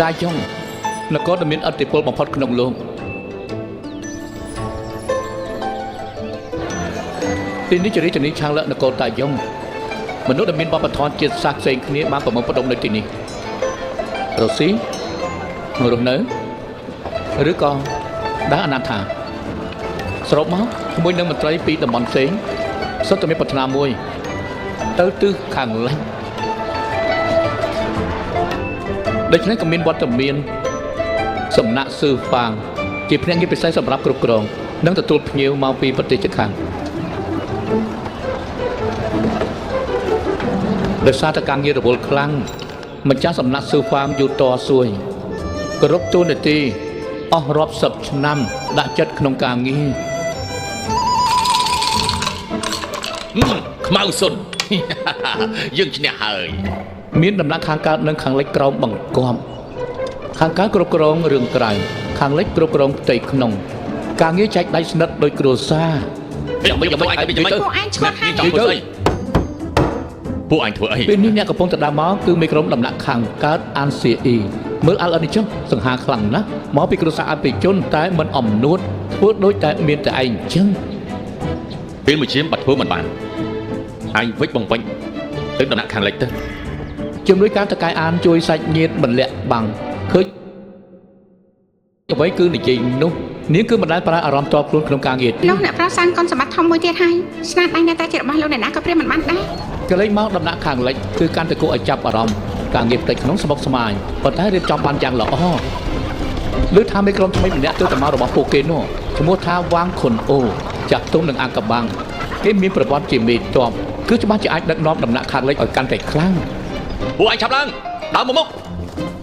តាយ៉ុងនគរដ៏មានឥទ្ធិពលបំផុតក្នុងលោកទីនេះជារាជធានីឆាងលនគរតាយ៉ុងមនុស្សដែលមានវប្បធម៌ជាតិសាសន៍ផ្សេងគ្នាបានប្រមូលផ្ដុំនៅទីនេះរុស្ស៊ីរស់នៅឬក៏ដើរអនាថាសរុបមកជាមួយនឹងមន្ត្រីពីតំបន់ផ្សេងសុទ្ធតែមានប្រាថ្នាមួយទៅទិសខាងលិចដូច្នេះក៏មានវត្តមានសំណាក់ស៊ឺហ្វាងជាភ្នាក់ងារពិសេសសម្រាប់គ្រប់គ្រងនិងទទួលភ្ញៀវមកពីប្រទេសជិតខាងដោយសារតែការងាររវល់ខ្លាំងម្ចាស់សំណាក់ស៊ឺហ្វាងយូតសួយគោរពតួនាទីអស់រាប់សិបឆ្នាំដាក់ចិត្តក្នុងការងារ ខ្មៅសុន យើងឈ្នះហើយ មានដំណាក់ខាងកើតនិងខាងលិចក្រោមបង្គាប់ខាងកើតគ្រប់គ្រងរឿងក្រៅខាងលិចគ្រប់គ្រងផ្ទៃក្នុងការងារចែកដៃស្និទ្ធដោយគ្រួសារ យ៉ាងម៉េចយ៉ាងម៉េចឯងយ៉ាងម៉េច ពួកឯងឆ្កត់ហើយ ចង់ធ្វើស្អីពួកឯងធ្វើអី ពេលនេះអ្នកកំពុងតែដើរមកគឺមេក្រុមដំណាក់ខាងកើតអានសៀអ៊ីមើលអាល់អិននេះចុះសង្ហាខ្លាំងណាស់មកពីគ្រួសារអភិជនតែមិនអំនួតធ្វើដូចតែមានតែឯងអញ្ចឹង ពេលមួយជាមបាត់ធ្វើមិនបានឯងវិចបងវិញទៅដំណាក់ខាងលិចទៅ ជំនួយការតកែអានជួយសាច់ញាតិមិនលាក់បាំងឃើញអ្វីគឺនិយាយនោះនាងគឺមិនដែលប្រើអារម្មណ៍តបខ្លួនក្នុងការងារ លោកអ្នកប្រុសសាងកុនសម្បត្តិធំមួយទៀតហើយស្នាដៃនៅតែជារបស់លោកអ្នកណាក៏ព្រាមមិនបានដែរ កលេចមកដំណាក់ខាងលិចគឺកាន់តែគួរឲ្យចាប់អារម្មណ៍ការងារផ្ទៃក្នុងស្មុគស្មាញប៉ុន្តែរៀបចំបានយ៉ាងល្អឬថាមេក្រុមថ្មីម្នាក់ទៅតែមករបស់ពួកគេនោះឈ្មោះថាវ៉ាងខុនអូចាស់ទុំនឹងអាកបាំងគេមានប្រវត្តិជាមេតបគឺច្បាស់ជាអាចដឹកនាំដំណាក់ខាងលិចឲ្យកាន់តែខ្លាំង ពួកឯងឆាប់ឡើងដើរមកមុខ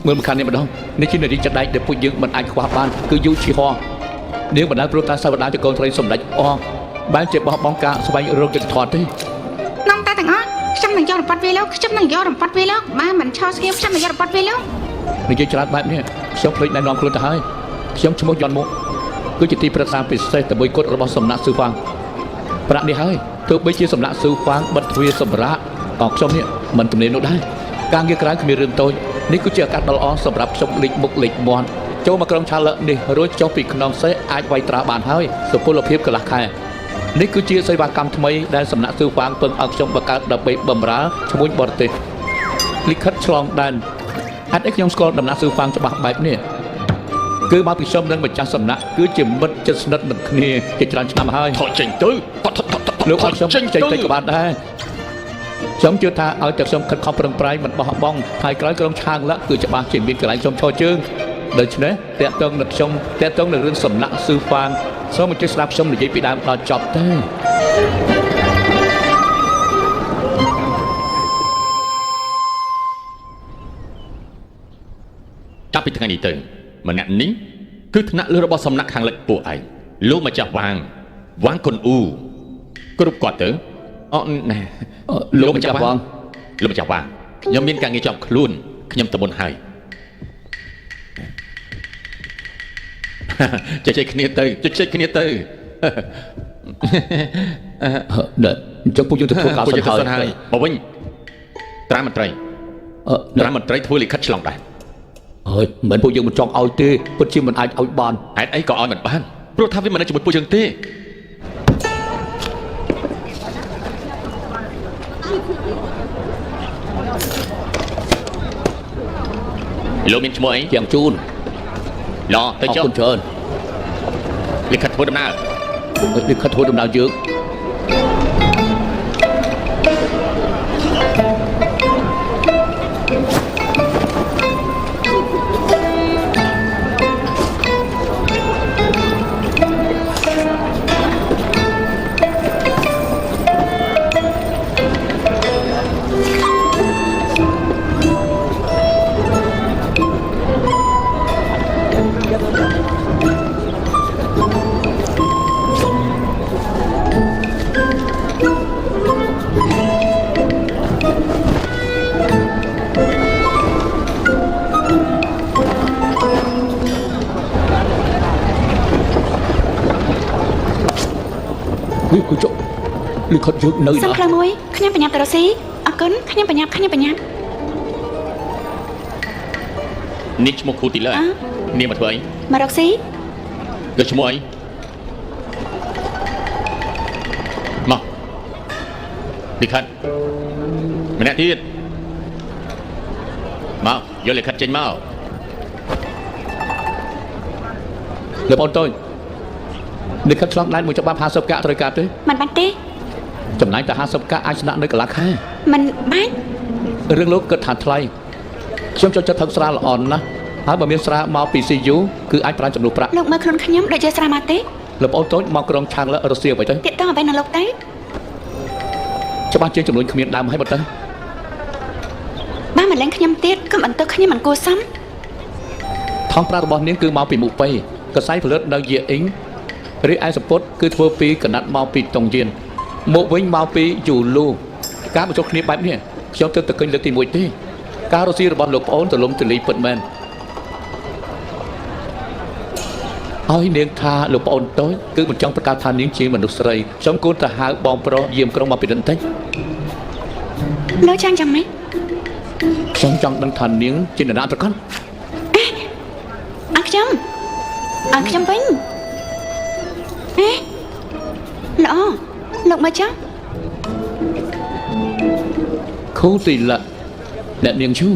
មើលមកខាងនេះម្ដងនេះជានារីចដែកដែលពួកយើងមិនអាចខ្វះបានគឺយូឈីហោនាងបណ្ដាលព្រោះតាសាវតាជាកូនស្រីសម្ដេចអបានជាបោះបង់ការស្វែងរកយុត្តិធម៌ទេ នំតែទាំងអស់ខ្ញុំនឹងយករំពាត់វាលោកខ្ញុំនឹងយករំពាត់វាលោកបើមិនឈរស្ងៀមខ្ញុំនឹងយករំពាត់វាលោក និយាយច្រើនបែបនេះខ្ញុំភ្លេចណែនាំខ្លួនទៅហើយខ្ញុំឈ្មោះយ៉ុនមុកគឺជាទីប្រឹក្សាពិសេសតែមួយគត់របស់សំណាក់ស៊ឺហ្វាងប្រាក់នេះហើយទោះបីជាសំណាក់ស៊ឺហ្វាងបិទទ្វារសម្រាប់ក៏ខ្ញុំនេះមិនទំនេរនោះដែរការងារក្រៅគ្មានរឿងតូចនេះគឺជាឱកាសដ៏ល្អសម្រាប់ខ្ញុំលេចមុខលេចមាត់ចូលមកក្រុងឆាឡនេះរួចចុះពីខ្នងសេះអាចវាយត្រាបានហើយសុពលភាពកន្លះខែនេះគឺជាសេវាកម្មថ្មីដែលសំណាក់ស៊ឺហ្វាងពឹងឲ្យខ្ញុំបង្កើតដើម្បីបម្រើឈ្មួញបរទេសលិខិតឆ្លងដែនហេតុអីខ្ញុំស្គាល់ដំណាក់ស៊ឺហ្វាងច្បាស់បែបនេះគឺមកពីខ្ញុំនិងម្ចាស់សំណាក់គឺជាមិត្តជិតស្និទ្ធនឹងគ្នាជាច្រើនឆ្នាំហើយ ថយចេញទៅថយថយថយថយ លោកឲ្យខ្ញុំ ចេញ ចេញ ទៅ តិចក៏បានដែរខ្ញុំជឿថាឲ្យតែខ្ញុំខិតខំប្រឹងប្រែងមិនបោះបង់ហើយក្រោយក្រុមឆាងលគឺច្បាស់ជាមានកន្លែងខ្ញុំឈរជើងដូច្នេះតាក់ទងនឹងខ្ញុំតាក់ទងនឹងរឿងសំណាក់ស៊ឺហ្វាងសូមអញ្ជើញស្ដាប់ខ្ញុំនិយាយពីដើមដល់ចប់ទេ ចាប់ពីថ្ងៃនេះទៅម្នាក់នេះគឺថ្នាក់លើរបស់សំណាក់ខាងលិចពួកឯងលោកម្ចាស់វាងវាងគុនអ៊ូគ្រប់គាត់ទៅអូណែ លោកម្ចាស់វាង លោកម្ចាស់វាងខ្ញុំមានការងារជាប់ខ្លួនខ្ញុំទៅមុនហើយជជែកគ្នាទៅជជែកគ្នាទៅ ណែអញ្ចឹងពួកយើងទៅធ្វើការ ពួក សិនហើយ យើងទៅសិនហើយមកវិញត្រាមន្ត្រី អឺ ត្រាមន្ត្រីធ្វើលិខិតឆ្លងដែរ ហើយមិនពួកយើងមិនចង់ឲ្យទេពិតជាមិនអាចឲ្យបាន ហេតុអីក៏ឲ្យមិនបានព្រោះថាវាមិននៅជាមួយពួកយើងទេលោកមានឈ្មោះអី យ៉ាងជូន ឡទៅ អរ ចុះ គុណច្រើន លិខិតធ្វើដំណើរ លិខិតធ្វើដំណើរយើងនេះគឺចុះលិខិតយើងនៅ សុំ ណា ផ្លូវមួយខ្ញុំបញ្ញាប់ទៅរកស៊ីអរគុណខ្ញុំបញ្ញាប់ខ្ញុំបញ្ញាប់ នេះឈ្មោះខូទីលើនាងមកធ្វើអី មករកស៊ី លើឈ្មោះអីមកលិខិតម្នាក់ទៀតមកយកលិខិតចេញមក លោកប្អូនតូចលិខិតឆ្លងដែនមួយច្បាប់50កាក់ត្រូវការទេ មិនបាច់ទេ ចំណាយតែ50កាក់អាចស្នាក់នៅកន្លះខែ មិនបាច់ រឿងលោកគិតថាថ្លៃខ្ញុំចូលចិត្តផឹកស្រាល្អណាស់ហើយបើមានស្រាមកពី CU គឺអាចប្រើចំនួនប្រាក់ លោកមើលខ្លួនខ្ញុំដូចជាស្រាមកទេ លោកប្អូនតូចមកក្រុងឆាងលរុស្ស៊ីអ្វីទៅ តាកតងអ្វីនឹងលោកទេ ច្បាស់ជាចំនួនគ្មានដើមហើយបើទៅ បើមិនលេងខ្ញុំទៀតកុំបន្ទោសខ្ញុំមិនគួរសម ថងប្រាក់របស់នាងគឺមកពីមុប៉េកសែផលិតនៅយាអ៊ីងរីឯសម្ពុតគឺធ្វើពីកណាត់មកពីតុងយានមកវិញមកពីយូលូការបញ្ចុះគ្នាបែបនេះខ្ញុំទើបតែឃើញលើកទី1ទេការរុស្ស៊ីរបស់លោកប្អូនទលំទលីពិតមែនហើយនាងថាលោកប្អូនតូចគឺមិនចង់ប្រកាសថានាងជាមនុស្សស្រីខ្ញុំគួរតែហៅបងប្រុសយាមក្រុងមកពីបន្តិច លោកចាំងយ៉ាងម៉េច ខ្ញុំចង់ដឹងថានាងជានរណាប្រកប អើខ្ញុំអើខ្ញុំវិញអេល្អលោកមើលចុះ ខូទីឡាអ្នកនាងឈូ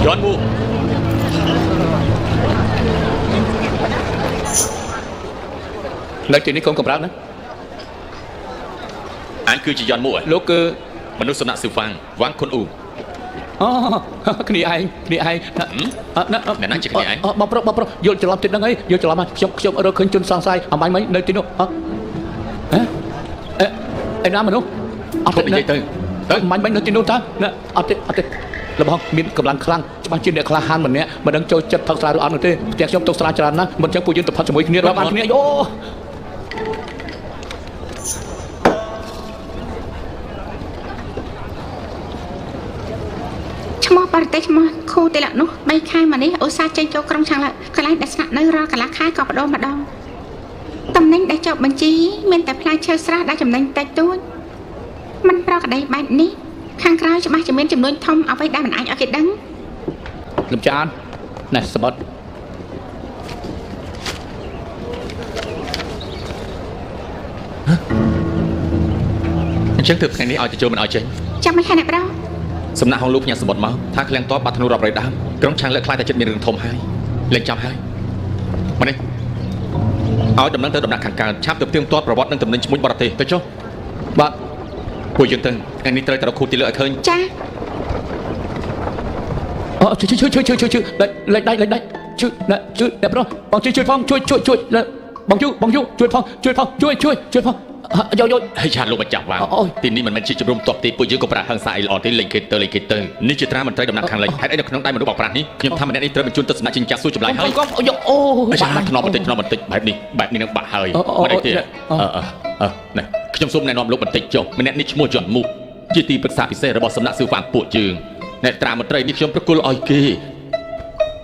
យន់មូ នៅទីនេះកុំកម្រើកណា អញគឺជាយន់មូ លោកគឺ មនុស្សសំណាក់ស៊ឺហ្វាំងវ៉ាងខុនអ៊ូ អូគ្នាឯងគ្នាឯងណា អ្នកណាជាគ្នាឯង បងប្រុសបងប្រុសយល់ច្រឡំទៀតហ្នឹងអីយល់ច្រឡំហើយខ្ញុំខ្ញុំរកឃើញជនសង្ស័យអំបញ្ញមិញនៅទីនោះហ៎ហ៎អេឯណាមនុស្សអត់ ឈប់និយាយទៅទៅ អំបញ្ញមិញនៅទីនោះតើណាអត់ទេអត់ទេរបស់មានកម្លាំងខ្លាំងច្បាស់ជាអ្នកក្លាហានម្នាក់មិនដឹងចូលចិត្តផឹកស្រាឬអត់នោះទេផ្ទះខ្ញុំទុកស្រាច្រើនណាស់មិនចឹងពួកយើងទៅផឹកជាមួយគ្នារាប់បានគ្នាយោ ឈ្មោះបរទេសឈ្មោះខូទេឡានោះ3ខែមកនេះឧស្សាហ៍ចេញចូលក្រុងឆាងឡាកន្លែងដែលស្នាក់នៅរាល់កន្លះខែក៏បដូរម្ដងតំណែងដែលជាប់បញ្ជីមានតែផ្លែឈើស្រស់ដែលចំណេញតិចតួចមិនប្រក្រតីបែបនេះខាងក្រៅច្បាស់ជាមានចំនួនធំអ្វីដែលមិនអាចឲ្យគេដឹង លំចានណែសម្បត្តិ អញ្ចឹងទើបថ្ងៃនេះឲ្យទៅចូលមិនឲ្យចេញ ចាំមិនខែអ្នកប្រុស សំណាក់ហងលូផ្ញើសម្បត្តិមកថាឃ្លាំងតបបាត់ធ្នូរាប់រយដើមក្រុងឆាងលើកខ្លាចតែចិត្តមានរឿងធំហើយលែងចាំហើយមកនេះឲ្យដំណឹងទៅដំណាក់ខាងកើតឆាប់ទៅផ្ទៀងផ្ទាត់ប្រវត្តិនិងតំណែងឈ្មោះបរទេសទៅចុះ បាទ ពួកយើងទៅថ្ងៃនេះត្រូវតែរកខូទីលើឲ្យឃើញ ចា អូជួយជួយជួយជួយជួយលេខដៃលេខដៃជួយណែជួយអ្នកប្រុសបងជួយជួយផងជួយជួយជួយបងយូបងយូជួយផងជួយផងជួយជួយជួយផងយកយក ហើយឆាតលោកម្ចាស់វ៉ាង អូយ ទីនេះមិនមែនជាជំរំតបទេពួកយើងក៏ប្រាហឹងសាអីល្អទេលេងគេទៅលេងគេទៅនេះជាត្រាមន្ត្រីដំណាក់ខាងលិចហេតុអីនៅក្នុងដៃមនុស្សបោកប្រាស់នេះខ្ញុំថាម្នាក់នេះត្រូវបញ្ជូនទៅសំណាក់ចិញ្ចាស់សួរចម្លើយហើយក ុំយកអូ បាក់ថ្នមបន្តិចថ្នមបន្តិចបែបនេះបែបនេះនឹងបាក់ហើយមិនអីទេអឺអឺអឺណែខ្ញុំសូមណែនាំលោកបន្តិចចុះម្នាក់នេះឈ្មោះយន់មុកជាទីប្រឹក្សាពិសេសរបស់សំណាក់ស៊ឺហ្វាងពួកយើងអ្នកត្រាមន្ត្រីនេះខ្ញុំប្រគល់ឲ្យគេ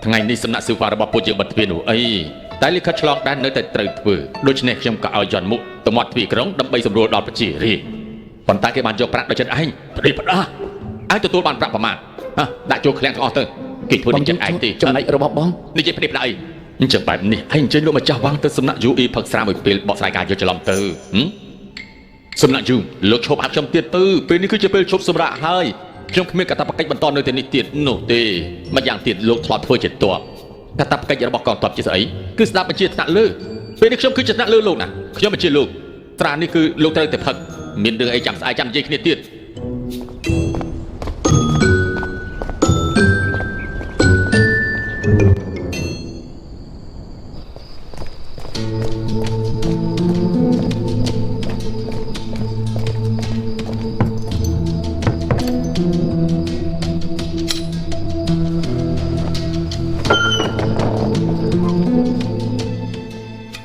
ថ្ងៃនេះសំណាក់ស៊ឺហ្វាងរបស់ពួកយើងបិទទ្វារនោះអីតែលិខិតឆ្លងដែននៅតែត្រូវធ្វើដូច្នេះខ្ញុំក៏ឲ្យយន់មុកទៅមាត់ទ្វារក្រុងដើម្បីសម្រួលដល់ប្រជារាស្ត្រប៉ុន្តែគេបានយកប្រាក់ដល់ចិត្តឯងប្រេផ្ដាឲ្យទទួលបានប្រាក់ប្រមាណហ៎ដាក់ចូលឃ្លាំងទាំងអស់ទៅគេធ្វើនឹងចិត្តឯងទេ ចំណែករបស់បង និយាយផ្ដេសផ្ដាស់អីអញ្ចឹងបែបនេះហើយអញ្ជើញលោកម្ចាស់វាងទៅសំណាក់យូអ៊ីផឹកស្រាមួយពេលបកស្រាយការយល់ច្រឡំទៅហឹមសំណាក់យូលោកឈប់ហាប់ខ្ញុំទៀតទៅពេលនេះគឺជាពេលឈប់សម្រាកហើយខ្ញុំគ្មានកាតព្វកិច្ចបន្តនៅទីនេះទៀតនោះទេម្យ៉ាងទៀតលោកធ្លាប់ធ្វើជាទ័ពកាតព្វកិច្ចរបស់កងទ័ពជាស្អីគឺស្ដាប់បញ្ជាថ្នាក់លើពេលនេះខ្ញុំគឺជាថ្នាក់លើលោកណាខ្ញុំបញ្ជាលោកត្រានេះគឺលោកត្រូវតែផឹកមានរឿងអីចាំស្អែកចាំនិយាយគ្នាទៀត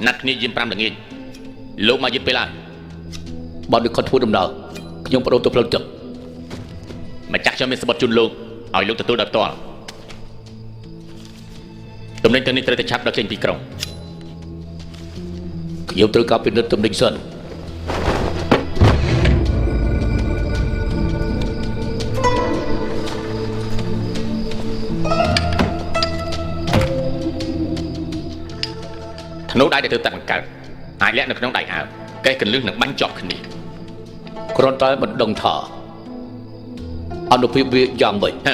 ណាត់គ្នាយាម5ល្ងាចលោកមកយឺតពេលហើយ បើដូចគាត់ធ្វើដំណើរខ្ញុំបដូរទៅផ្លូវទឹកម្ ចាស់ខ្ញុំមានសម្បត្តិជូនលោកឲ្យលោកទទួលដោយផ្ទាល់ទំនិញទាំងនេះត្រូវតែឆាប់ដឹកចេញពីក្រុង ខ្ញុំត្រូវការពិនិត្យទំនិញសិន ធ្នូដៃដែលធ្វើតែបង្កើតអាចលាក់នៅក្នុងដៃអាវកេះកលឹះនឹងបាញ់ជាប់គ្នា គ្រាន់តែមិនដឹងថាអនុភាពវាយ៉ាងម៉េច ហ៎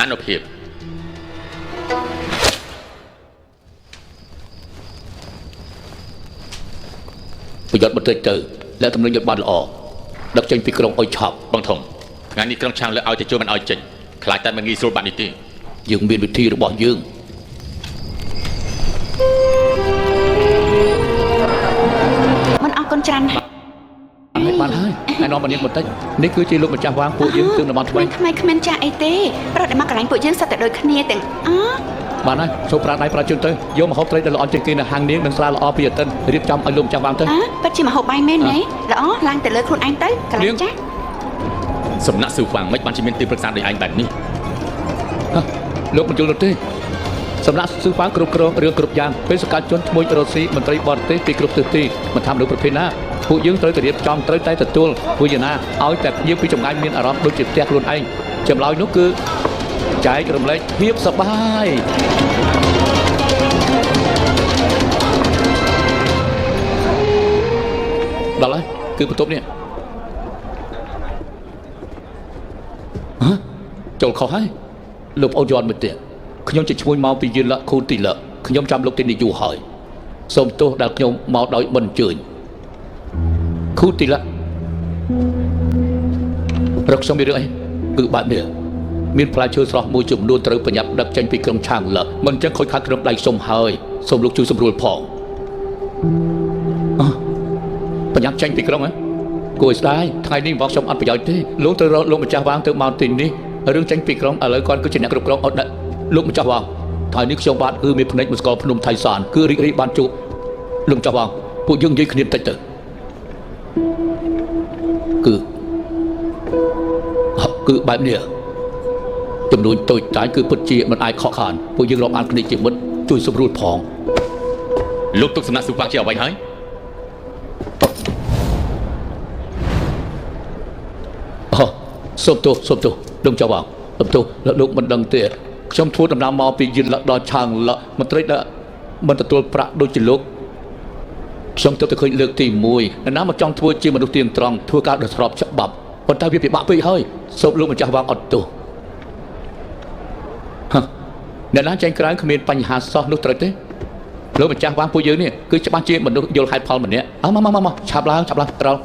អនុភាព ប្រយ័ត្នបន្តិចទៅលាក់ទំនិញឲ្យបានល្អដឹកចេញពីក្រុងឲ្យឆាប់ បងធំថ្ងៃនេះក្រុងឆាងលើឲ្យទៅជួយមិនឲ្យចេញខ្លាចតែមិនងាយស្រួលបាត់នេះទេ យើងមានវិធីរបស់យើង មិនអរគុណច្រើនណាស់ ហើយបានហើយណែនាំអានេះបន្តិចនេះគឺជាលោកម្ចាស់វាងពួកយើងទើបតំបន់ថ្មី ក្មេងៗគ្មានចាស់អីទេប្រុសដែលមកកន្លែងពួកយើងសុទ្ធតែដូចគ្នាទាំងអស់ បានហើយចូលប្រាដៃប្រាជើងទៅយកម្ហូបត្រីដែលល្អជាងគេនៅហាងនាងនិងស្រាល្អពីអតិនរៀបចំឲ្យលោកម្ចាស់វាងទៅ អើពិតជាមហូបបាយមែនទេល្អឡើងទៅលើខ្លួនឯងទៅកន្លែងចាស់ សំណាក់ស៊ឺហ្វាងមិនបានជាមានទីប្រឹក្សាដូចឯងបែបនេះ ហ៎លោកមិនយល់នោះទេសំណាក់ស៊ឺហ្វាងគ្រប់គ្រងរឿងគ្រប់យ៉ាងពេលសកម្មជនឈ្មោះរ៉ូស៊ីមន្ត្រីបរទេសពីគ្រប់ទិសទីមិនថាមនុស្សប្រភេទណាពួកយើងត្រូវតែរៀបចំត្រូវតែទទួលព្រោះយ៉ាងណាឲ្យតែភ្ញៀវពីចម្ងាយមានអារម្មណ៍ដូចជាផ្ទះខ្លួនឯងចម្លើយនោះគឺចែករំលែកភាពសប្បាយដល់ហើយគឺបន្ទប់នេះហ៎ចូលខុសហើយលោកប្អូនយន់មួយទៀតខ្ញុំជាឈ្មោះមកពីយឺនលខូនទីលខ្ញុំចាំលោកទីនេះយូរហើយសូមទោសដែលខ្ញុំមកដោយមិនអញ្ជើញខូទីលរកខ្ញុំមានរឿងអីគឺបែបនេះមានផ្លែឈើស្រស់មួយចំនួនត្រូវប្រញាប់ដឹកចេញពីក្រុងឆាងលមិនអញ្ចឹងខូចខាតក្នុងដៃខ្ញុំហើយសូមលោកជួយសម្រួលផងអ่ะប្រញាប់ចេញពីក្រុងហ៎ គួរឲ្យស្ដាយថ្ងៃនេះរបស់ខ្ញុំអត់ប្រយោជន៍ទេលោកត្រូវរកលោកម្ចាស់វាងទៅមកទីនេះរឿងចេញពីក្រុងឥឡូវគាត់គឺជាអ្នកគ្រប់គ្រងអត់ដាក់លោកម្ចាស់វាងថ្ងៃនេះខ្ញុំបាទគឺមានភ្នែកមកស្គាល់ភ្នំថៃសានគឺរីករាយបានជួបលោកម្ចាស់វាងពួកយើងនិយាយគ្នាបន្តិចទៅគឺហគឺបែបនេះចំនួនតូចតាចគឺពិតជាមិនអាចខកខានពួកយើងរាប់អានគ្នាជាមិត្តជួយសម្រួលផង លោកទុកសំណាក់ស៊ឺហ្វាងជាអ្វីហើយ អូសូមទោសសូមទោសលោកចៅបងសូមទោសលោកមិនដឹងទេខ្ញុំធ្វើដំណើរមកពីយិនលដល់ឆាងលមន្ត្រីដែលមិនទទួលប្រាក់ដូចជាលោកខ្ញុំទើបតែឃើញលើកទី1នរណាមកចង់ធ្វើជាមនុស្សទៀងត្រង់ធ្វើការដោយស្របច្បាប់ប៉ុន្តែវាពិបាកពេកហើយសូមលោកម្ចាស់វាងអត់ទោសហ៎អ្នកណាចេញក្រៅគ្មានបញ្ហាសោះនោះត្រូវទេលោកម្ចាស់វាងពួកយើងនេះគឺច្បាស់ជាមនុស្សយល់ហេតុផលម្នាក់អើមកមកមកឆាប់ឡើងឆាប់ឡើងត្រល់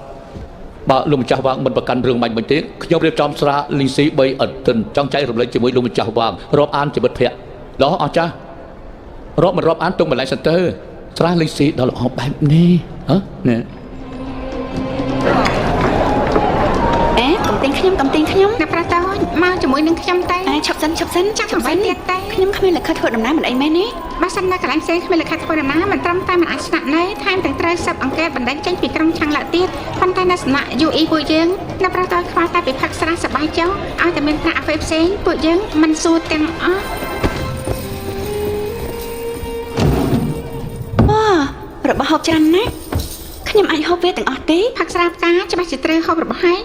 បើលោកម្ចាស់វាងមិនប្រកាន់រឿងបាញ់មិញទេខ្ញុំរៀបចំស្រាលីស៊ី3អន្ទិនចង់ចែករំលែកជាមួយលោកម្ចាស់វាងរាប់អានជីវិតភ័ក្រល្អអស្ចារ្យរាប់មិនរាប់អានទុកម្លែងសិនទៅស្រាលីស៊ីដ៏ល្អបែបនេះហ៎នេះ អេកំទិញខ្ញុំកំទិញខ្ញុំ អ្នកប្រាតូចមកជាមួយនឹងខ្ញុំទៅ អេឈប់សិនឈប់សិន ចាំកំបីទៀតទេ ខ្ញុំគ្មានលិខិតធ្វើដំណើរមិនអីមែនទេ បើសិននៅកន្លែងផ្សេងគ្មានលិខិតធ្វើដំណើរមិនត្រឹមតែមិនអាចស្នាក់នៅថែមទាំងត្រូវសឹបអង្កេតបណ្ដេញចេញពីក្រុងឆាងឡាក់ទៀតប៉ុន្តែនៅសំណាក់ UE ពួកយើងអ្នកប្រាតូចខ្វល់តែពីផឹកស្រាសប្បាយចុះឲ្យតែមានប្រាក់អាហ្វេផ្សេងពួកយើងមិនសួរទាំងអស់ វ៉ារបស់ហូបច្រើនណាស់ខ្ញុំអាចហូបវាទាំងអស់ទេ ផឹកស្រាផ្កាច្បាស់ជាត្រូវហូបរបស់ហើយ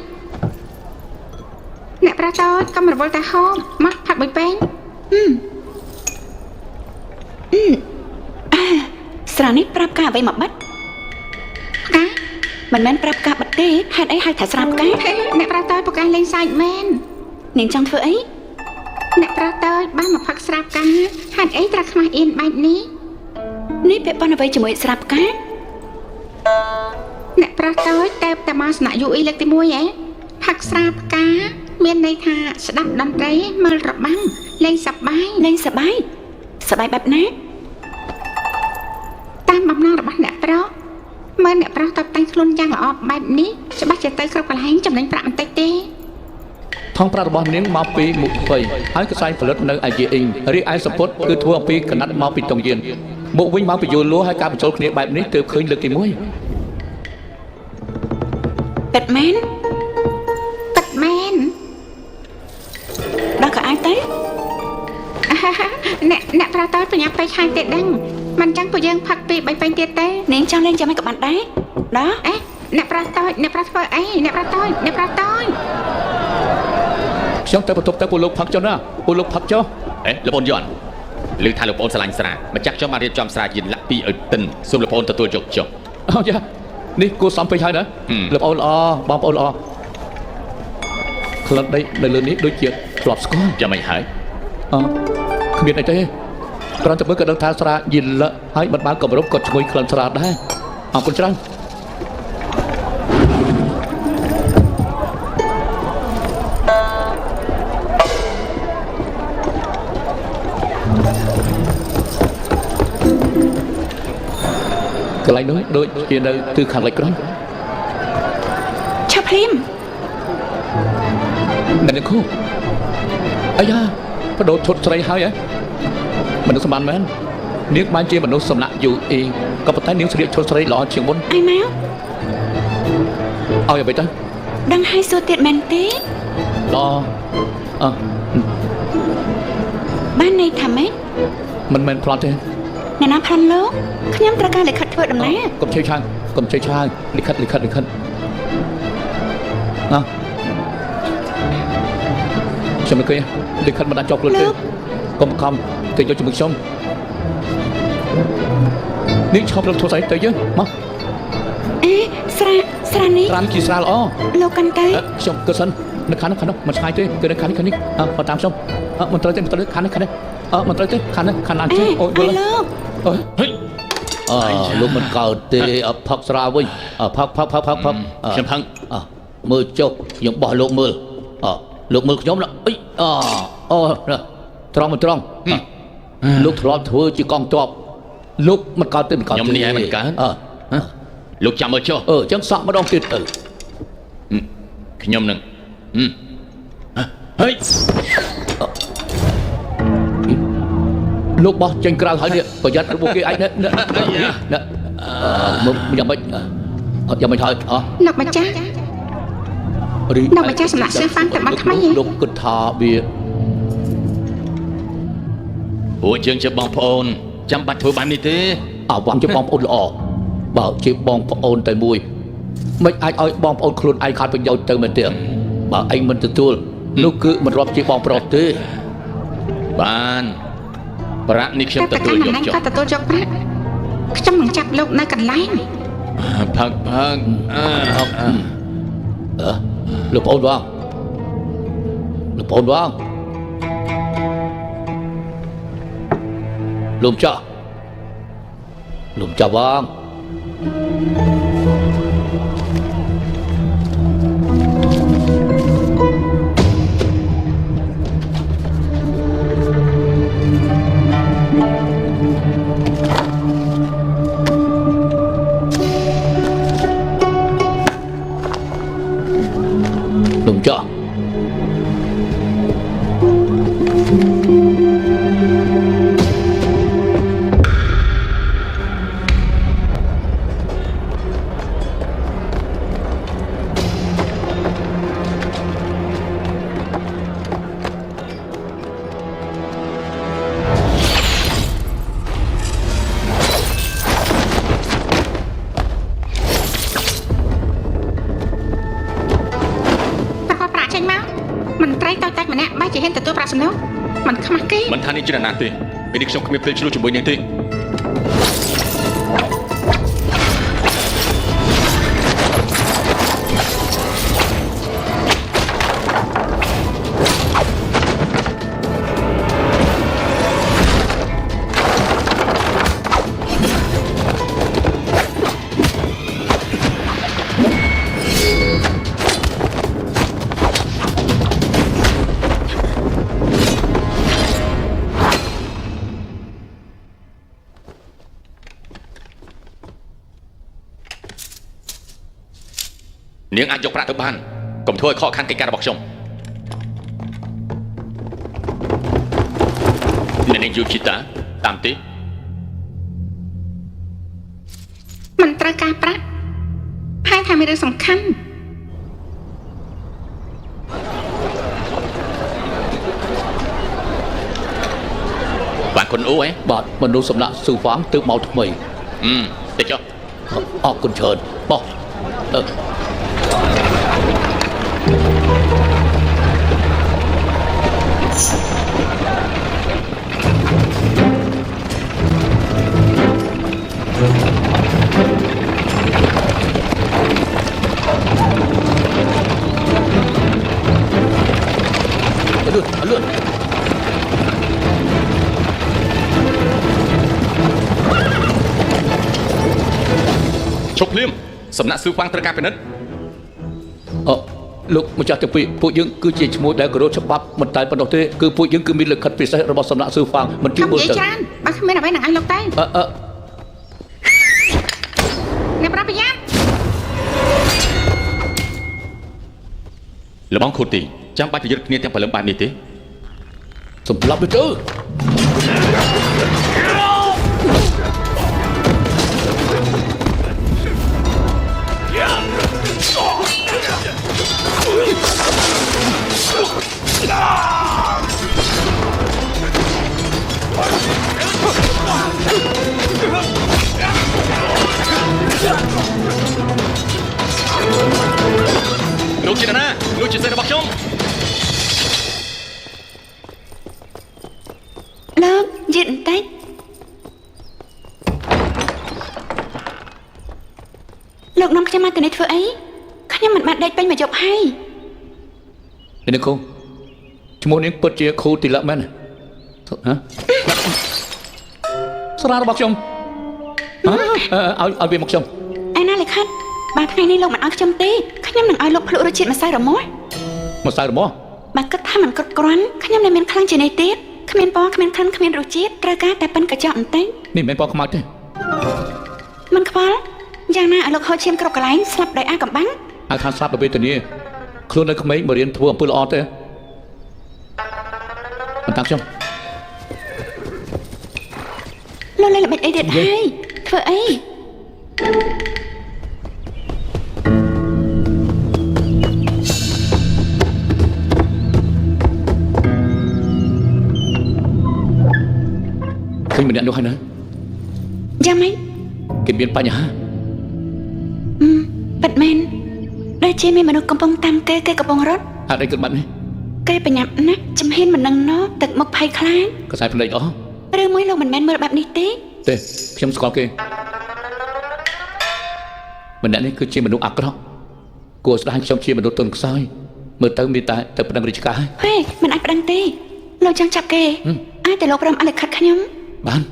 អ្នកប្រាតូចកុំរវល់តែហូបមកផឹកមួយពេង ស្រានេះប្រាប់ការអ្វីមកបាត់ ផ្កា មិនមែនប្រាប់ការបិទទេហេតុអីហៅថាស្រាផ្កា ហេអ្នកប្រាតូចពូកែលេងសើចមែន នាងចង់ធ្វើអី អ្នកប្រាតូចបានមកផឹកស្រាផ្កាហេតុអីត្រូវខ្មាស់អៀនបែបនេះ នេះពាក់ព័ន្ធអ្វីជាមួយស្រាផ្កា អ្នកប្រុសតូចតែតែមកសំណាក់យូអ៊ីលើកទី1ហ៎ផឹកស្រាផ្កា មានន័យថាស្ដាប់តន្ត្រីមើលរបាំលេងសប្បាយ លេងសប្បាយសប្បាយបែបណា តាមបំណងរបស់អ្នកប្រុសមើលអ្នកប្រុសតបតែងខ្លួនយ៉ាងល្អបែបនេះច្បាស់ជាទៅគ្រប់កន្លែងចំណេញប្រាក់បន្តិចទេ ថងប្រាក់របស់នាងមកពីមុខភ័យហើយកសែងផលិតនៅអាយេអ៊ីងរីឯសម្ពុតគឺធ្វើអំពីកណាត់មកពីតុងយានមកវិញមកពីយូលួហើយការបញ្ចូលគ្នាបែបនេះទើបឃើញលើកទី1 ពិតមែន ពិតមែន ដល់ក៏អាចទៅ អ្នកអ្នកប្រុសតូចបញ្ញាប់ពេកខាងទេដឹង មិនចឹងពួកយើងផឹកពី3ពេញទៀតទេ នាងចង់លេងយ៉ាងម៉េចក៏បានដែរដល់ អេអ្នកប្រាស់តូចអ្នកប្រាស់ធ្វើអីអ្នកប្រាស់តូចអ្នកប្រាស់តូច ខ្ញុំទៅបន្ទប់ទៅពួកលោកផឹកចុះណាពួកលោកផឹកចុះ អេលោកប្អូនយន់ឮថាលោកប្អូនស្រឡាញ់ស្រាម្ចាស់ខ្ញុំបានរៀបចំស្រាយិនលាក់ពីឲ្យទិនសូមលោកប្អូនទទួលយកចុះ អូយ៉ានេះគួរសមពេកហើយណាលោកប្អូនល្អបងប្អូនល្អក្លិនដីនៅលើនេះដូចជាធ្លាប់ស្គាល់ យ៉ាងម៉េចហើយ អគ្មានអីទេគ្រាន់តែមើលក៏ដឹងថាស្រាយិនលហើយមិនបានគម្រប់ក៏ឈ្ងុយក្លិនស្រាដែរអរគុណច្រើនកន្លែងនោះដូចជានៅទិសខាងលិចក្រុង ឆាប់ភ្លាម អ្នកនាងគូអាយ៉ាបដូរឈុតស្រីហើយហ៎មនុស្សសម្បានមែននាងបានជាមនុស្សសំណាក់យូអ៊ីក៏ប៉ុន្តែនាងស្លៀកឈុតស្រីល្អជាងមុន អីមក ឲ្យអ្វីទៅ ដឹងហើយសួរទៀតមែនទេ ល្អអឺ បានន័យថាម៉េច មិនមែនប្លន់ទេ អ្នកណាប្លន់លោកខ្ញុំត្រូវការលិខិតធ្វើដំណើរ កុំឆេវឆាវកុំឆេវឆាវលិខិតលិខិតលិខិតណាខ្ញុំមិនឃើញលិខិតមិនបានជាប់ខ្លួនទេកុំខំទៅយកជាមួយខ្ញុំនេះឈប់រត់ធ្វើស្អីទៅយើងមក អេស្រាស្រានេះ ត្រាំជាស្រាល្អ លោកកាន់ទៅ ខ្ញុំគឺសិននៅខាងនោះខាងនោះមិនឆ្ងាយទេគឺនៅខាងនេះខាងនេះអើមកតាមខ្ញុំអើមិនត្រូវទេមិនត្រូវទេខាងនេះខាងនេះអើមិនត្រូវទេខាងនេះខាងឡាន អេ ចេះអូយ អី យល់ លោក អូយ ហេ អើលោកមិនកើតទេអើផឹកស្រាវិញអើផឹកផឹកផឹកផឹកផឹក ខ្ញុំផឹង អើមើលចុះខ្ញុំបោះលោកមើលអើលោកមើលខ្ញុំណាអីអអូត្រង់មិនត្រង់លោកធ្លាប់ធ្វើជាកងទ័ពលោកមិនកើតទេមិនកើតទេ ខ្ញុំនេះឯងមិនកើត អើ លោកចាំមើលចុះ អឺអញ្ចឹងសក់ម្ដងទៀតទៅ ខ្ញុំនឹងហេ លោកបោះចេញក្រៅហើយនេះប្រយ័ត្នរបស់គេឯងនេះនេះនេះមកយ៉ាងម៉េចអត់យ៉ាងម៉េចហើយអ លោកម្ចាស់ រី លោកម្ចាស់សំណាក់សឺហ្វាំងទៅបាត់ថ្មីហ៎ លោកគិតថាវា ពួកយើងជាបងប្អូនចាំបាច់ធ្វើបែបនេះទេ អាវ៉ាំជាបងប្អូនល្អបើជាបងប្អូនតែមួយមិនអាចឲ្យបងប្អូនខ្លួនឯងខាតប្រយោជន៍ទៅមែនទេបើឯងមិនទទួលនោះគឺមិនរាប់ជាបងប្រុសទេ បានប្រាក់នេះខ្ញុំ តែ ទទួល កាន់ យកចុះ តំណែងក៏ទទួលយកប្រាក់ខ្ញុំនឹងចាប់លោកនៅកន្លែង ផឹកផឹកអើ អឺលោកប្អូនបងលោកប្អូនបងលោកម្ចាស់លោកម្ចាស់បង លោកម្ចាស់ ប្រកបប្រាក់ចេញមកមន្ត្រីតូចតាចម្នាក់បែរជាហ៊ានទទួលប្រាក់សំណូកមិនខ្មាស់គេ មិនថានេះជានរណាទេពេលនេះខ្ញុំគ្មានពេលឆ្លោះជាមួយនាងទេនាងអាចយកប្រាក់ទៅបានកុំធ្វើឲ្យខកខានកិច្ចការរបស់ខ្ញុំអ្នកនាងយូជីតាតាមទេ មិនត្រូវការប្រាក់ហើយថាមានរឿងសំខាន់ បាទ ខុនអ៊ូអេ បាទមនុស្សសំណាក់ស៊ូហ្វាងទើបមកថ្មី អឺតិចចុះ អរគុណច្រើនបោះអឺលឿនលឿន ឈប់ភ្លាមសំណាក់ស៊ូហ្វាងត្រូវការពិនិត្យ អលោកម្ចាស់ទាំងពីរពួកយើងគឺជាឈ្មោះដែលគោរពច្បាប់មិនតែប៉ុណ្ណោះទេគឺពួកយើងគឺមានលិខិតពិសេសរបស់សំណាក់ស៊ូហ្វាងមិនជឿ កុំ មើលទៅ និយាយច្រើនបើគ្មានអ្វីនឹងឲ្យលោកទេ អឺអឺ អ្នកប្រុងប្រយ័ត្ន លបងខូទីចាំបាច់ប្រយុទ្ធគ្នាទាំងព្រលឹមបែបនេះទេ សម្លាប់វាទៅ លោកជាណាលោកជាសិស្សរបស់ខ្ញុំ លោកយឺតបន្តិចលោកនាំខ្ញុំមកទីនេះធ្វើអីខ្ញុំមិនបានដេកពេញមួយយប់ហើយ នេះគូឈ្មោះនាងពិតជាខូទីឡាមែនហ៎ស្រារបស់ខ្ញុំហ៎ឲ្យឲ្យវាមកខ្ញុំ ឯណាលិខិតបើថ្ងៃនេះលោកមិនឲ្យខ្ញុំទេខ្ញុំនឹងឲ្យលោកភ្លក់រសជាតិម្សៅរមាស់ មកសៅរមាស់ បើគិតថាមិនគ្រប់គ្រាន់ខ្ញុំនៅមានខ្លាំងជាងនេះទៀតគ្មានពណ៌គ្មានក្លិនគ្មានរសជាតិត្រូវការតែប៉ិនកញ្ចក់បន្តិច នេះមិនមែនពណ៌ខ្មៅទេ មិនខ្វល់យ៉ាងណាឲ្យលោកហូរឈាមគ្រប់កន្លែងស្លាប់ដោយអាកំបាំង ឲ្យខានស្លាប់ដោយវេទនាខ្លួននៅក្មេងមករៀនធ្វើអំពើល្អទេមិនតាមខ្ញុំ លោកលេងល្បិចអីទៀតហើយធ្វើអី ឃើញម្នាក់នោះហើយណា យ៉ាងម៉េច គេមានបញ្ហា អឺពិតមែនដូចជាមានមនុស្សកំពុងតាមគេគេកំពុងរត់ ហេតុអីគិតបែបនេះ គេប្រញាប់ណាស់ជំហានមិននឹងណទឹកមុខភ័យខ្លាច កសែភ្នែកអស់ ឬមួយលោកមិនមែនមើលបែបនេះទេ ទេខ្ញុំស្គាល់គេម្នាក់នេះគឺជាមនុស្សអាក្រក់គួរស្ដាយខ្ញុំជាមនុស្សទន់ខ្សោយមើលទៅមានតែទៅប្តឹងរាជការហើយ ហេមិនអាចប្តឹងទេលោកចង់ចាប់គេអាចតែលោកព្រមអលិខិតខ្ញុំ បាន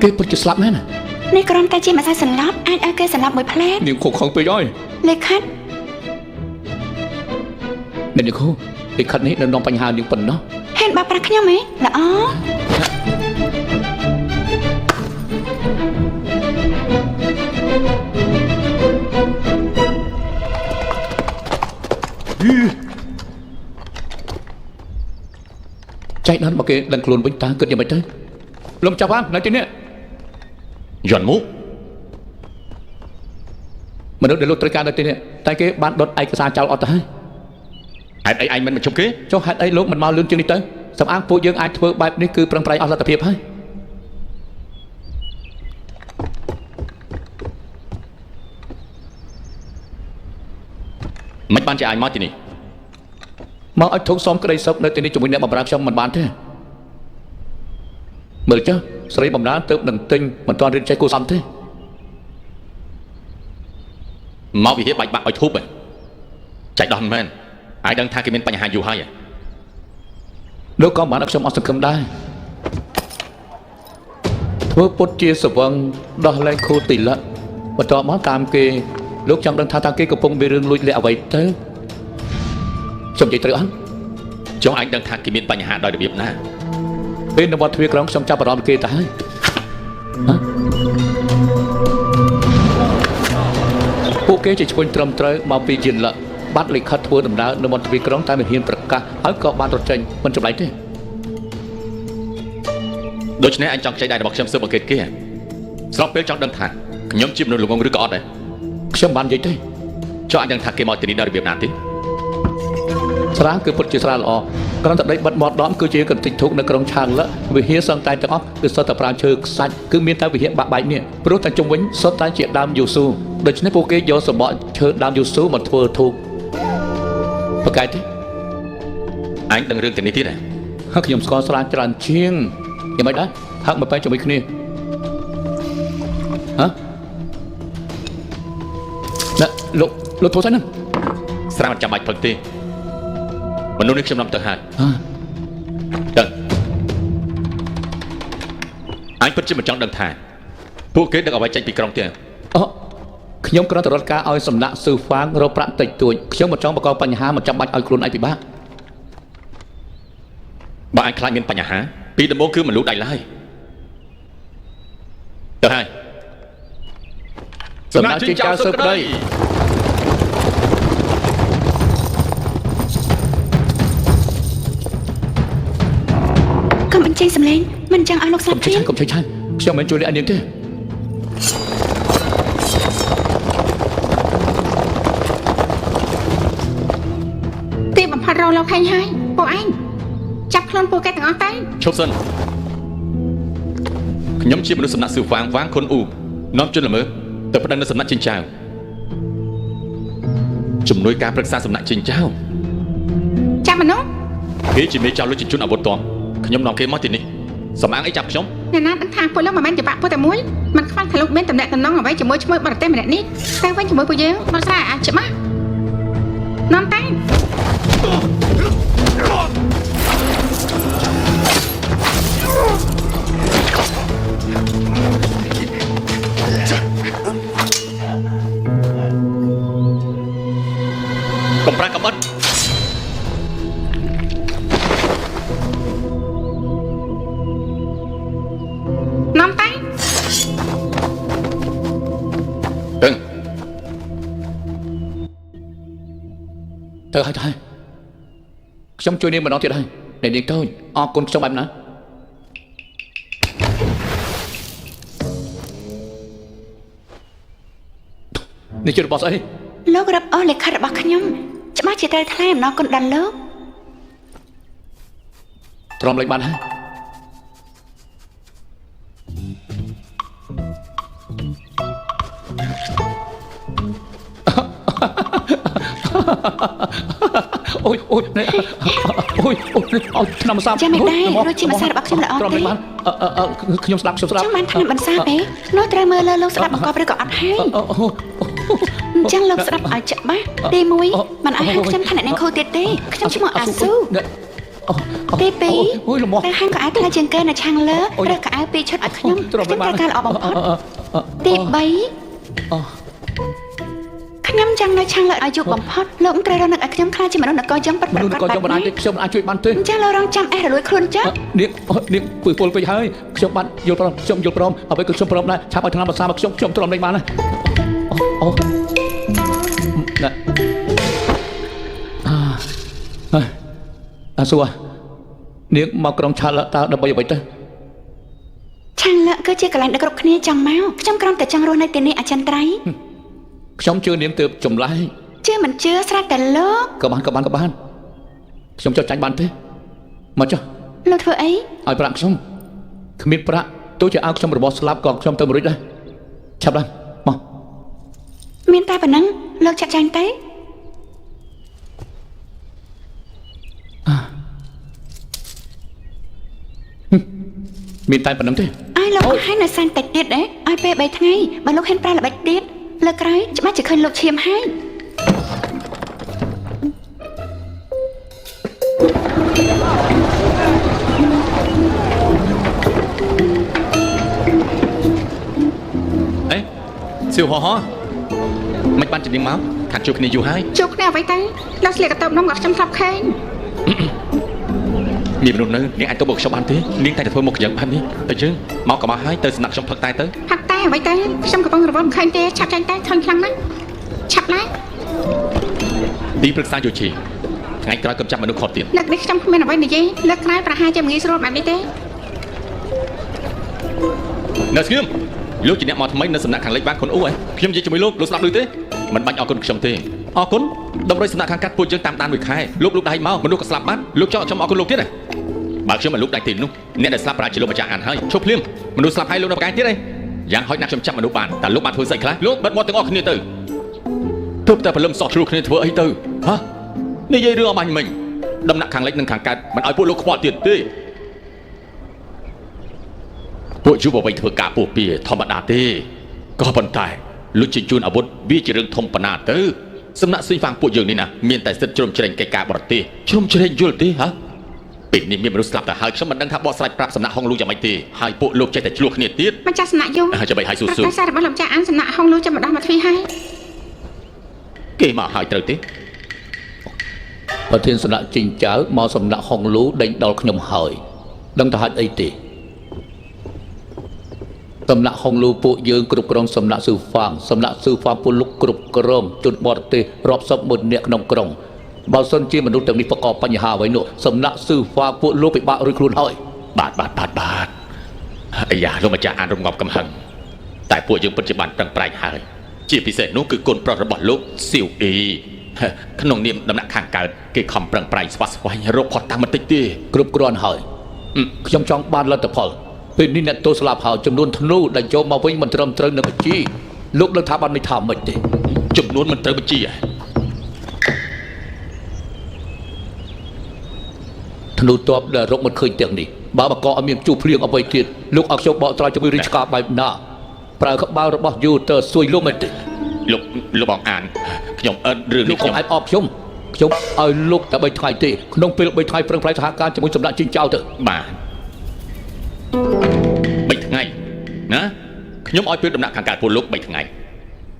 គេពិតជាស្លាប់មែនណា នេះគ្រាន់តែជាម្សៅសន្លប់អាចឲ្យគេសន្លប់មួយផ្លែត នាងខកខំពេកហើយ លិខិត អ្នកនាងខូលិខិតនេះនៅនាំបញ្ហានាងប៉ុណ្ណោះ ហ៊ានបោកប្រាស់ខ្ញុំហ៎ល្អ ចែកដល់មកគេដឹងខ្លួនវិញតើគិតយ៉ាងម៉េចទៅលំចាប់បាននៅទីនេះ យន់មូ មនុស្សដែលលោកត្រូវការនៅទីនេះតែគេបានដុតឯកសារចោលអត់ទៅហើយ ហេតុអីឯងមិនបញ្ឈប់គេ ចុះហេតុអីលោកមិនមកលឿនជាងនេះទៅសំអាងពួកយើងអាចធ្វើបែបនេះគឺប្រឹងប្រែងអស់លទ្ធភាពហើយ មិនបានជាឯងមកទីនេះ មកឲ្យធុងសុំក្តីសុខនៅទីនេះជាមួយអ្នកបម្រើខ្ញុំមិនបានទេមើលចុះស្រីបម្រើទៅនឹងទិញមិនទាន់រៀនចេះគួរសមទេ មកវិហារបាច់បាក់ឲ្យធូបហ៎ចែកដោះមិនមែនឯងដឹងថាគេមានបញ្ហាយូរហើយ លោកក៏មិនបានឲ្យខ្ញុំអស់សង្ឃឹមដែរធ្វើពុតជាសវឹងដោះលែងខូទីលៈបន្ទាប់មកតាមគេលោកចង់ដឹងថាតើគេកំពុងមានរឿងលួចលាក់អ្វីទៅខ្ញុំនិយាយត្រូវអត់ ចុះឯងដឹងថាគេមានបញ្ហាដោយរបៀបណា ពេលនៅវត្តទ្វារក្រុងខ្ញុំចាប់អារម្មណ៍គេទៅហើយហ៎ពួកគេជាឈ្មោះត្រឹមត្រូវមកពីជាលៈ បាត់លិខិតធ្វើដំណើរនៅមន្ទីរក្រុងតែមិនហ៊ានប្រកាសហើយក៏បានរត់ចេញមិនចម្លែកទេ ដូច្នេះអញចង់ខ្ចីដៃរបស់ខ្ញុំស៊ើបអង្កេតគេស្របពេលចង់ដឹងថាខ្ញុំជាមនុស្សល្ងងឬក៏អត់ដែរ ខ្ញុំបាននិយាយទេ ចុះអញដឹងថាគេមកទីនេះដោយរបៀបណាទេ ស្រាគឺពិតជាស្រាល្អគ្រាន់តែដីបិទមាត់ដមគឺជាកន្តិចធូកនៅក្រុងឆាងលវិហារសឹងតែទាំងអស់គឺសុទ្ធតែប្រាឈើខ្សាច់គឺមានតែវិហារបាក់បែកនេះព្រោះតែជុំវិញសុទ្ធតែជាដើមយូស៊ូដូច្នេះពួកគេយកសម្បកឈើដើមយូស៊ូមកធ្វើធូបប្រកែកទេ អញដឹងរឿងទីនេះទៀតដែរ ហើយខ្ញុំស្គាល់ស្រាច្រើនជាងយ៉ាងម៉េចដែរហាក់មកបែកជាមួយគ្នាហ៎ណែលោកលោកធ្វើស្អីហ្នឹង ស្រាមិនចាំបាច់ផឹកទេមនុស្សនេះខ្ញុំនាំទៅហើយ ហ៎ ដឹងអញពិតជាមិនចង់ដឹងថាពួកគេដឹកអ្វីចេញពីក្រុងទេ អូខ្ញុំគ្រាន់តែរត់ការឲ្យសំណាក់ស៊ឺហ្វាងរកប្រាក់តិចតួចខ្ញុំមិនចង់បង្កបញ្ហាមិនចាំបាច់ឲ្យខ្លួនឯងពិបាក បើអញខ្លាចមានបញ្ហាពីដំបូងគឺមិនលូកដៃឡើយទៅហើយ សំណាក់ជាចៅសើប្តី កុំបញ្ចេញសម្លេងមិនចង់ឲ្យលោកស្លា កុំឆេះ ប់ព្រាម ឆាយកុំឆេះឆាយខ្ញុំមិនជួយលះនាងទេ ទីបំផុតរកលោកហេងហើយពួកឯងចាប់ខ្លួនពួកគេទាំងអស់ទៅ ឈប់សិនខ្ញុំជាមនុស្សសំណាក់ស៊ឺហ្វាងវ៉ាងខុនអ៊ូនាំជនល្មើសទៅប្តឹងនៅសំណាក់ចិនចៅជំនួយការប្រឹក្សាសំណាក់ចិនចៅ ចាប់មនុស្ស គេជាមេចៅលុយជញ្ជូនអាវុធតមខ្ញុំនាំគេមកទីនេះសំអាងអីចាប់ខ្ញុំ អ្នកណាដឹងថាពួកលោកមិនមែនជាបាក់ពួកតែមួយមិនខ្វល់ថាលោកមានតំណែងតំណងអ្វីជាមួយឈ្មោះបរទេសម្នាក់នេះតែវិញជាមួយពួកយើងមកស្រាអាចច្បាស់នាំតែ កំប្រាកំអិត នាំតែ តឹង ទៅហើយទៅហើយខ្ញុំជួយនាងម្ដងទៀតហើយអ្នកនាងតូចអរគុណខ្ញុំបែបណានេះជារបស់ស្អី លោករឹបអូសលិខិតរបស់ខ្ញុំច្បាស់ជាត្រូវថ្លែងអំណរគុណដល់លោក ទ្រាំលេខបានហើយអូយអូយនេះអូយអូយអោឆ្នាំសាប ចាំមិនដែររសជាតិម្សៅរបស់ខ្ញុំល្អ ទ្រាំលេ ទេ ខបានអឺអឺខ្ញុំស្ដាប់ខ្ញុំស្ដាប់ ចង់បានថ្នាំបន្សាបទេនោះត្រូវមើលលើលោកស្ដាប់បង្កប់ឬក៏អត់ហើយ អូអូ អញ្ចឹងលោកស្ដាប់ឲ្យច្បាស់ទី1មិនឲ្យហៅខ្ញុំថាអ្នកនាងខូទៀតទេខ្ញុំឈ្មោះអាស៊ូទី អូយលំ 2ត្រូវហាងកៅអៅថ្លៃជាងគេនៅឆាងលើរើសកៅអៅពីរឈុតឲ្យខ្ញុំខ្ញុំត្រូវការល្អបំផុតទី3ខ្ញុំចង់នៅឆាងលើឲ្យយូរបំផុតលោកត្រូវរកនឹកឲ្យខ្ញុំខ្លាចជាមនុស្សនគរយ៉ាងពិត មនុ ប្រាកដ ស្សក៏ខ្ញុំមិន បែបនេះ អាចទេខ្ញុំមិនអាចជួយបានទេ អញ្ចឹងលោករងចាំអេះរលួយខ្លួនចាស់ នាងនាងពឺពលពេកហើយខ្ញុំបានយល់ព្រមខ្ញុំយល់ព្រមអ្វីក៏ខ្ញុំព្រមដែរឆាប់ឲ្យថ្នាំប្រសាមកខ្ញុំខ្ញុំទ្រាំលេងបានណាអូអូណែអាអាសួរនាងមកក្រុងឆាល់តើដើម្បីអ្វីទៅ ឆាងលើគឺជាកន្លែងដែលគ្រប់គ្នាចង់មកខ្ញុំគ្រាន់តែចង់រស់នៅទីនេះអចិន្ត្រៃយ៍ ខ្ញុំជឿនាងទើបចម្លែក ជឿមិនជឿស្រាប់តែលោក ក៏បានក៏បានក៏បានខ្ញុំចុះចាញ់បានទេមកចុះ លោកធ្វើអី ឲ្យប្រាក់ខ្ញុំគ្មានប្រាក់ទោះជាឲ្យខ្ញុំរបស់ស្លាប់ក៏ខ្ញុំទៅមិនរួចដែរឆាប់ឡើងមក មានតែប៉ុណ្ណឹងលោកចាត់ចែងទេ មានតែប៉ុណ្្នឹងទេ ឲ្យលោកអស់ហើយនៅសែនតិចទៀតទេឲ្យពេល3ថ្ងៃបើលោកហ៊ានប្រើល្បិចទៀតលើកក្រោយច្បាស់ជាឃើញលោកឈាមហើយ អេសៀវហោហោមិនបានជំនាញមកខាត់ជួបគ្នាយូរហើយ ជួបគ្នាអ្វីទៅលោកស្លៀកកតោបនំក៏ខ្ញុំធ្លាប់ឃើញ មានមនុស្សនៅនាងអាចទៅបកខ្ញុំបានទេនាងតែតែធ្វើមុខយ៉ាងបែបនេះទៅយើងមកក៏មកហើយទៅសំណាក់ខ្ញុំផឹកតែទៅ ផឹកតែអ្វីទៅខ្ញុំកំពុងរវល់មិនឃើញទេឆាប់ចាញ់តែឃើញខ្លាំងណាស់ឆាប់ឡើង ទីប្រឹក្សាយោឈីថ្ងៃក្រោយកុំចាប់មនុស្សខុសទៀត លើកនេះខ្ញុំគ្មានអ្វីនិយាយលើកក្រោយប្រហែលជាមិនងាយស្រួលបែបនេះទេ នៅស្ងៀមលោកជាអ្នកមកថ្មីនៅសំណាក់ខាងលិចបានខុនអ៊ូហ៎ខ្ញុំនិយាយជាមួយលោកលោកស្ដាប់ឮទេមិនបាច់អរគុណខ្ញុំទេអរគុណតម្រុយសំណាក់ខាងកាត់ពួកយើងតាមដានមួយខែលោកលោកដៃមកមនុស្សក៏ស្លាប់បាត់លោកចង់ឲ្យខ្ញុំអរគុណលោកទៀតហ៎បើខ្ញុំមិនលោកដៃទេនោះអ្នកដែលស្លាប់ប្រាជាលោកម្ចាស់អានហើយឈប់ភ្លាមមនុស្សស្លាប់ហើយលោកនៅប្រកែកទៀតហ៎យ៉ាងហោចណាស់ខ្ញុំចាប់មនុស្សបានតែលោកបានធ្វើស្អីខ្លះលោកបិទមាត់ទាំងអស់គ្នាទៅទើបតែព្រលឹមសោះឆ្លោះគ្នាធ្វើអីទៅហ៎និយាយរឿងអបាញ់មិញដំណាក់ខាងលិចនិងខាងកើតមិនឲ្យពួកលោកខ្វល់ទៀតទេពួកយុវវ័យធ្វើការពោះពៀធម្មតាទេក៏ប៉ុន្តែលុចជញ្ជូនអាវុធវាជារឿងធំប៉ុណ្ណាទៅសំណាក់ស៊ុយហ្វាងពួកយើងនេះណាមានតែសិទ្ធិជ្រោមជ្រែងកិច្ចការបរទេសជ្រោមជ្រែងយល់ទេហ៎ពេលនេះមានមនុស្សស្លាប់ទៅហើយខ្ញុំមិនដឹងថាបកស្រាយប្រាប់សំណាក់ហុងលូយ៉ាងម៉េចទេហើយពួកលោកចេះតែឆ្លោះគ្នាទៀតម្ចាស់សំណាក់យង ហើយចាំឲ្យស៊ូ ប្រ ស៊ូ កាសសាររបស់លោកម្ចាស់អានសំណាក់ហុងលូចាំម្ដងមកទ្វីហើយ គេមកហើយត្រូវទេ ប្រធានសំណាក់ជីងចៅមកសំណាក់ហុងលូដេញដល់ខ្ញុំហើយដឹងថាហេតុអីទេសំណាក់ហុងលូពួកយើងគ្រប់គ្រងសំណាក់ស៊ឺហ្វាងសំណាក់ស៊ឺហ្វាងពួកលោកគ្រប់គ្រងជនបរទេសរាប់សិបម៉ឺននាក់ក្នុងក្រុងបើសិនជាមនុស្សទាំងនេះបង្កបញ្ហាអ្វីនោះសំណាក់ស៊ឺហ្វាងពួកលោកពិបាករួចខ្លួនហើយ បាទបាទបាទបាទអាយ៉ាលោកម្ចាស់អានរំងាប់កំហឹងតែពួកយើងពិតជាបានប្រឹងប្រែងហើយជាពិសេសនោះគឺកូនប្រុសរបស់លោកសៀវអ៊ីក្នុងនាមដំណាក់ខាងកើតគេខំប្រឹងប្រែងស្វាស្វែងរកផុតតាមបន្តិចទេ គ្រប់គ្រាន់ហើយខ្ញុំចង់បានលទ្ធផលពេលនេះអ្នកទោសស្លាប់ហើយចំនួនធ្នូដែលយកមកវិញមិនត្រឹមត្រូវនឹងបញ្ជីលោកលើកថាបានមិនថាមិនទេ ចំនួនមិនត្រូវបញ្ជី ធ្នូតបដែលរកមិនឃើញទាំងនេះបើបកឲ្យមានជួភ្លៀងអ្វីទៀតលោកឲ្យខ្ញុំបកត្រាយជាមួយរាជការបែបណាប្រើក្បាលរបស់យូទ័រសួយលោកមិនទេ លោកលោកបងអានខ្ញុំអត់រឿង លោកកុំ នេះខ្ញុំ អែបអបខ្ញុំខ្ញុំឲ្យលោកតែ3ថ្ងៃទេក្នុងពេល3ថ្ងៃប្រឹងប្រែងសហការជាមួយសម្ដេចជីងចៅទៅ បាទ3ថ្ងៃណាខ្ញុំឲ្យពេលដំណាក់ខាងកើតពួកលោក3ថ្ងៃ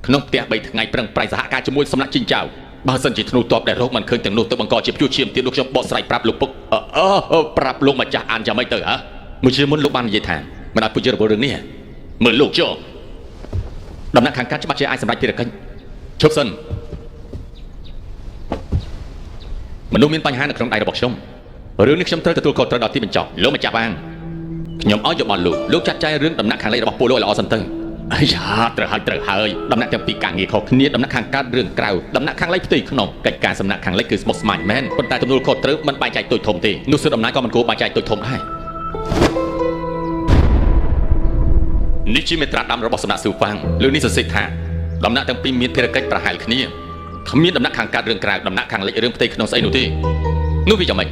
ក្នុងផ្ទះ3ថ្ងៃប្រឹងប្រែងសហការជាមួយសំណាក់ជីងចៅបើសិនជាធ្នូតបដែលរកមិនឃើញទាំងនោះទៅបង្កជាព្យុះឈាមទៀតលោកខ្ញុំបកស្រាយប្រាប់លោកពុកអឺប្រាប់លោកម្ចាស់អានយ៉ាងម៉េចទៅហ៎មួយជាមុនលោកបាននិយាយថាមិនឲ្យពួកយើងរវល់រឿងនេះមើលលោកចុះដំណាក់ខាងកើតច្បាស់ជាអាចសម្រេចភារកិច្ចឈប់សិនមនុស្សមានបញ្ហានៅក្នុងដៃរបស់ខ្ញុំរឿងនេះខ្ញុំត្រូវទទួលខុសត្រូវដល់ទីបញ្ចប់លោកម្ចាស់បានខ្ញុំឲ្យយោបល់លោកលោកចាត់ចែងរឿងដំណាក់ខាងលិចរបស់ពួកលោកឲ្យល្អសិនទៅអាយ៉ាត្រូវហើយត្រូវហើយដំណាក់ទាំងពីរការងារខុសគ្នាដំណាក់ខាងកើតរឿងក្រៅដំណាក់ខាងលិចផ្ទៃក្នុងកិច្ចការសំណាក់ខាងលិចគឺស្មុគស្មាញមែនប៉ុន្តែទំនួលខុសត្រូវមិនបែងចែកតូចធំទេនោះសិទ្ធិអំណាចក៏មិនគួរបែងចែកតូចធំដែរនេះជាមេត្រាដាំរបស់សំណាក់ស៊ូហ្វាំងលើនេះសរសេរថាដំណាក់ទាំងពីរមានភារកិច្ចប្រហែលគ្នាគ្មានដំណាក់ខាងកើតរឿងក្រៅដំណាក់ខាងលិចរឿងផ្ទៃក្នុងស្អីនោះទេនោះវាយ៉ាងម៉េច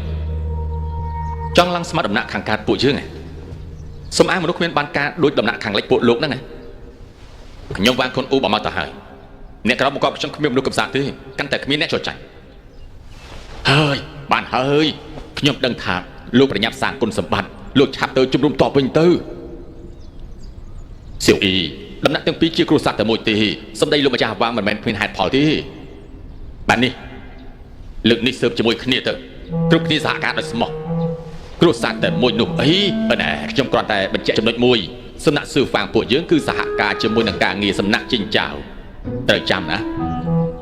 ចង់ឡើងស្មាត់ដំណាក់ខាងកើតពួកយើងហ៎សំអាងមនុស្សគ្មានបានការដូចដំណាក់ខាងលិចពួកលោកហ្នឹងហ៎ខ្ញុំវាងខ្លួនអ៊ូបមកទៅហើយអ្នកក្រៅបង្កប់ខ្ញុំគ្មានមនុស្សកំសាកទេកាន់តែគ្មានអ្នកចោះចាញ់ហើយបានហើយខ្ញុំដឹងថាលោកប្រញាប់សាងគុណសម្បត្តិលោកឆាប់ទៅជំរុំតបវិញទៅសៀវអ៊ីដំណាក់ទាំងពីរជាគ្រួសារតែមួយទេសម្ដីលោកម្ចាស់វាងមិនមែនគ្មានហេតុផលទេបាទនេះលើកនេះស៊ើបជាមួយគ្នាទៅគ្រប់គ្នាសហការដោយស្មោះគ្រួសារតែមួយនោះអីណែខ្ញុំគ្រាន់តែបញ្ជាក់ចំណុចមួយសំណាក់ស៊ឺហ្វាងពួកយើងគឺសហការជាមួយនឹងការងារសំណាក់ជីងចៅត្រូវចាំណា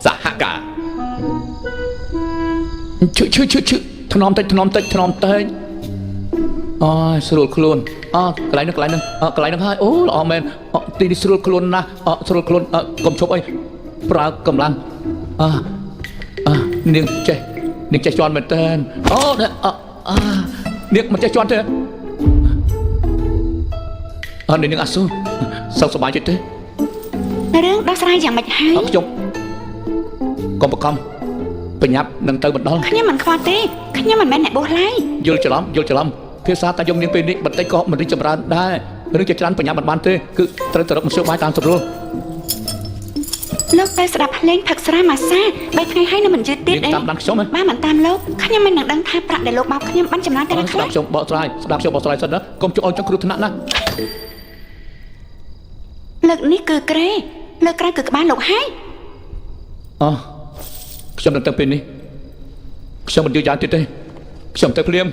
សហការ ឈឺឈឺឈឺឈឺថ្នមតិចថ្នមតិចថ្នមតិចអូយស្រួលខ្លួនអកន្លែងនោះកន្លែងនោះកន្លែងនោះហើយអូល្អមែនទីនេះស្រួលខ្លួនណាស់ស្រួលខ្លួនកុំឈប់អីប្រើកម្លាំងអអនាងចេះនាងចេះជន់មែនតើអូអនាងមិនចេះជន់ទេអនាងអាស៊ូសុខសប្បាយចិត្តទេ រឿងដោះស្រាយយ៉ាងម៉េចហើយ ខ្ញុំកុំបកំបញ្ញាប់នឹងទៅមិនដល់ ខ្ញុំមិនខ្វល់ទេខ្ញុំមិនមែនអ្នកបោះឡើយ យល់ច្រឡំយល់ច្រឡំភាសាតាយងនាងពេលនេះបន្តិចក៏មិនរីកចម្រើនដែររឿងជាច្រើនបញ្ញាមិនបានទេគឺត្រូវតែរកមធ្យោបាយតាមស្រួល លោកទៅស្ដាប់ភ្លេងផឹកស្រាម៉ាសា3ថ្ងៃហើយនៅមិនយឺតទៀត នាង អី តាមដានខ្ញុំហ៎ បាទមិនតាមលោកខ្ញុំមិននឹងដឹងថាប្រាក់ដែលលោកបោកខ្ញុំបានចំណាយតែណា ស្ ខ្លះ ដាប់ខ្ញុំបកស្រាយស្ដាប់ខ្ញុំបកស្រាយសិនណាកុំជក់ឲ្យចង់គ្រោះថ្នាក់ណា លើកនេះគឺក្រេលើកក្រោយគឺក្បាលលោកហើយ អខ្ញុំនឹងទៅពេលនេះខ្ញុំមិនយឺតយ៉ាវទៀតទេខ្ញុំទៅភ្លាម